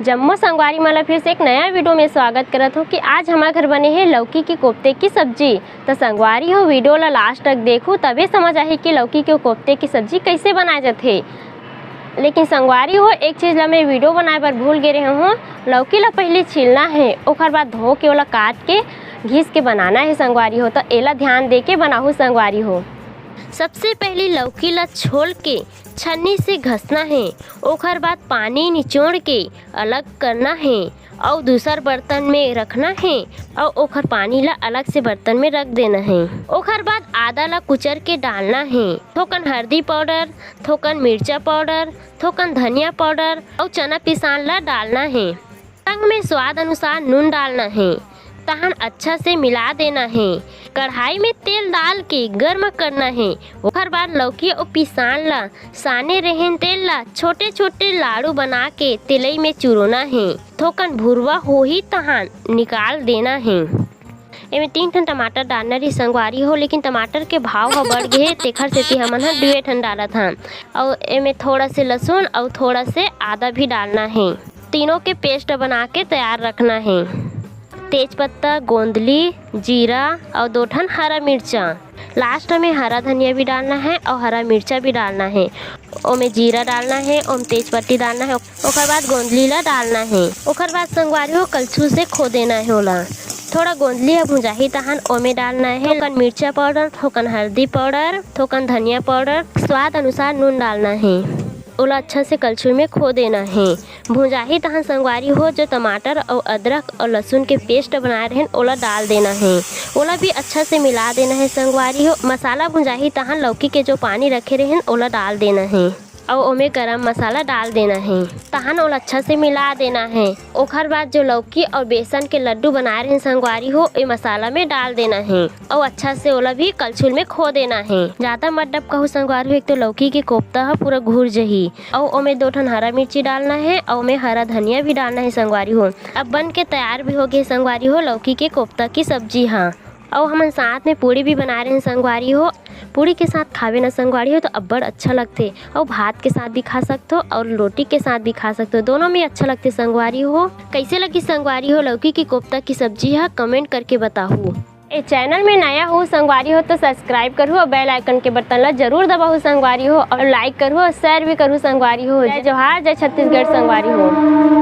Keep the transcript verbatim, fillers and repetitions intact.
जम्मो संगवारी मन ला फिर से एक नया वीडियो में स्वागत करत हूँ कि आज हमारे घर बने हे लौकी के कोफ्ते की सब्जी। तो संगवारी हो, वीडियो ला लास्ट तक देखू, तबे समझ आही कि लौकी के कोफ्ते की सब्जी कैसे बनाए जाथे। लेकिन संगवारी हो, एक चीज़ ला मैं वीडियो बनाए बर भूल गे रहे हूँ। लौकी ला पहले छीलना है, ओकर बाद धो के ओला काट के घिस के बनाना है संगवारी हो। तो एला ध्यान दे के बनाहू संगवारी हो। सबसे पहले लौकी ला छोल के छन्नी से घसना है, ओकर बाद पानी निचोड़ के अलग करना है अउ दूसर बर्तन में रखना है अउ ओखर पानी ला अलग से बर्तन में रख देना है। ओखर बाद आदा ला कुचर के डालना है, थोकन हल्दी पाउडर, थोकन मिर्चा पाउडर, थोकन धनिया पाउडर अउ चना पिसान ला डालना है। संग में स्वाद अनुसार नून डालना है। तहन अच्छा से मिला देना है। कढ़ाई में तेल डाल के गर्म करना है। ओखर बाद लौकी अउ पिसान ला साने रहेन तेल ला छोटे-छोटे लाड़ू बना के तेलई में चुरोना हे। थोकन भुरवा होही तहान निकाल देना हे। एमे तीन ठन टमाटर डालना रही संगवारी हो, लेकिन टमाटर के भाव ह बढ़ गे हे, तेखर सेती हमन ह दुए ठन डालत हन। अउ एमे थोड़ा से लहसुन अउ थोड़ा से आदा भी डालना हे। तीनों के पेस्ट बना के तैयार रखना हे। तेज पत्ता, गोंदली, जीरा अउ दो ठन हरा मिर्चा। लास्ट में हरा धनिया भी डालना है और हरा मिर्चा भी डालना है। ओमे जीरा डालना है, ओम तेज पत्ती डालना है, ओकर बाद गोंदली ला डालना है। ओकर बाद संगवारी हो कलछुल से खो देना है ओला। थोड़ा गोंदली ह भुंजाही तहन ओमे डालना है थोकन मिर्चा पाउडर, थोकन हल्दी पाउडर, थोकन धनिया पाउडर। स्वाद अनुसार नून डालना है। ओला अच्छा से कलछुल में खो देना है। भुंजाही तहन संगवारी हो जो टमाटर अउ अदरक अउ लहसुन के पेस्ट बनाए रहेन ओला डाल देना है। ओला भी अच्छा से मिला देना है संगवारी हो। मसाला भुंजाही तहन लौकी के जो पानी रखे रहेन ओला डाल देना है अउ ओमे गरम मसाला डाल देना है। तहन ओला अच्छा से मिला देना है। ओखर बाद जो लौकी अउ बेसन के लड्डू बनाए रहेन संगवारी हो, ए मसाला में डाल देना है अउ अच्छा से ओला भी कलछुल में खो देना है। ज्यादा मत डबकाहू संगवारी हो, एक तो लौकी के कोफ्ता ह पूरा घुर जही। अउ ओमे दो ठन हरा मिर्ची डालना है अउ ओमे हरा धनिया भी डालना है संगवारी हो। अब बन के तैयार भी हो गे संगवारी हो लौकी के कोफ्ता की सब्जी हा। अउ हमन साथ में पूड़ी भी बनाए रहेन संगवारी हो। पूड़ी के साथ खावे ना संगवारी हो तो अब्बड़ अच्छा लगथे। अउ भात के साथ भी खा सकथो अउ रोटी के साथ भी खा सकथो, दोनों में अच्छा लगथे संगवारी हो। कैसे लगी संगवारी हो लौकी की कोफ्ता की सब्जी हा, कमेंट करके बताहू। ए चैनल में नया हो संगवारी हो तो सब्सक्राइब करहू अउ बेल आइकन के बटन ला जरूर दबाहू संगवारी हो, अउ लाइक करहू अउ शेयर भी करहू संगवारी हो। जय जोहार, जय छत्तीसगढ़ संगवारी हो।